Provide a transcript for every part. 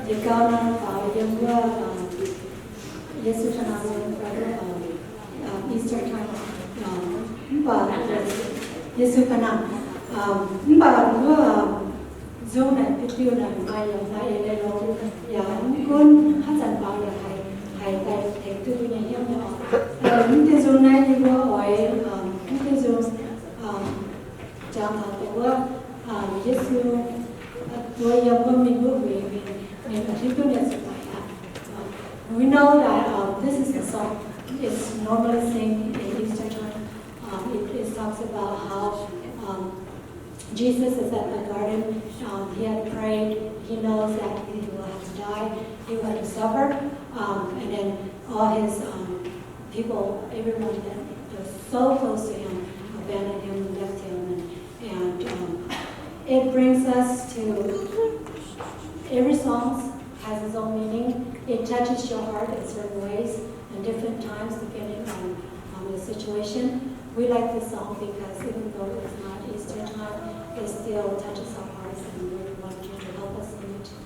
Yietc gauh naaiv faaux yiem wuov Yesu faa naamh, Easter time, mv baac Yesu faa naamh, mv baac wuov nzung naaic, fiuv-diuh naaic maaih yaac maaih eix leiz longx, yaac mv gunv haaix zanc faaux yaac haih, haih daaih tengx duqv mbuo nyei hnyouv nyei oc. Mv diuh nzung naaiv yie mbuo oix, mv diuh nzung jangx taux dongh wuov Yesu zuov yiem wuov mingh wuov wuic mingh, mingh a'hneiv duqv ninh zuqc daic aqv. We know that um, this is a song. It's normally sing in Easter time. Um, it, it talks about how um, Jesus is at the garden. Um, he had prayed. He knows that he will have to die. He will have to suffer. Um, and then all his um, people, everyone that was so close to him, abandoned him and left him. And, and um, it brings us to every song has its own meaning. It touches your heart in certain ways in different times depending on, on the situation. We like this song because even though it's not Easter time, it still touches our hearts and we want you to help us sing it too.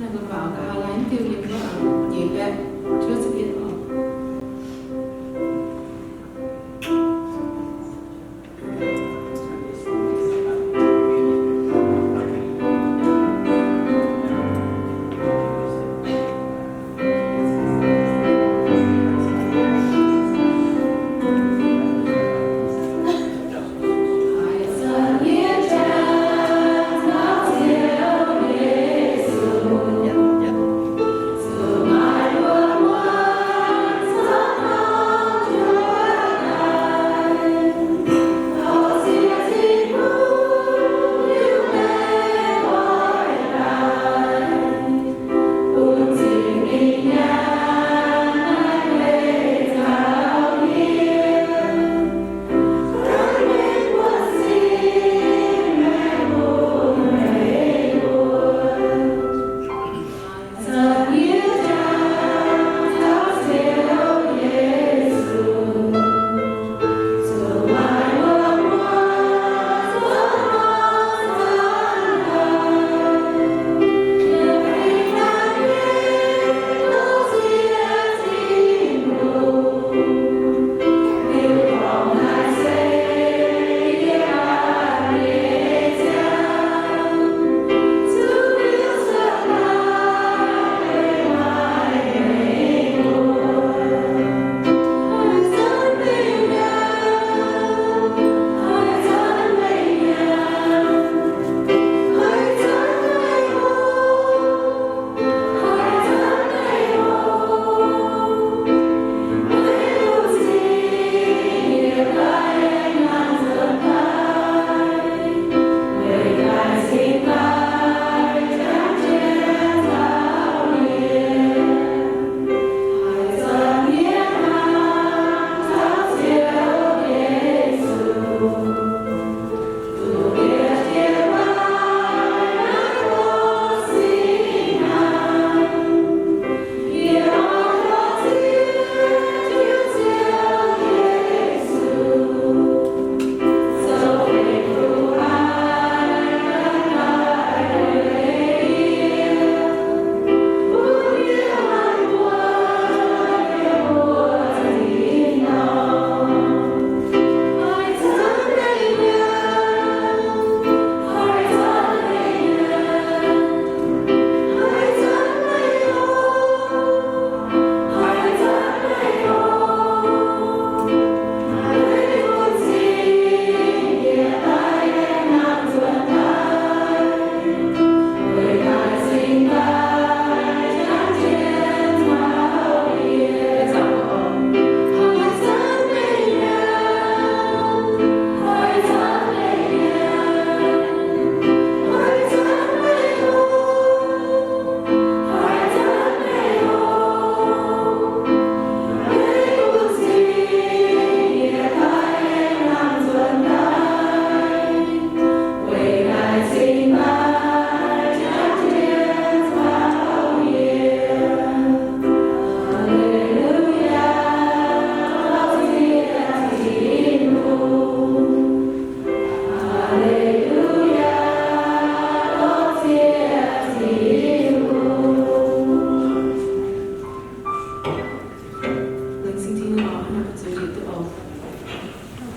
Naaiv mbuo faaux ga'haav laai diuh yiem wuov nyeic baeqv cuotv ziepc yietv.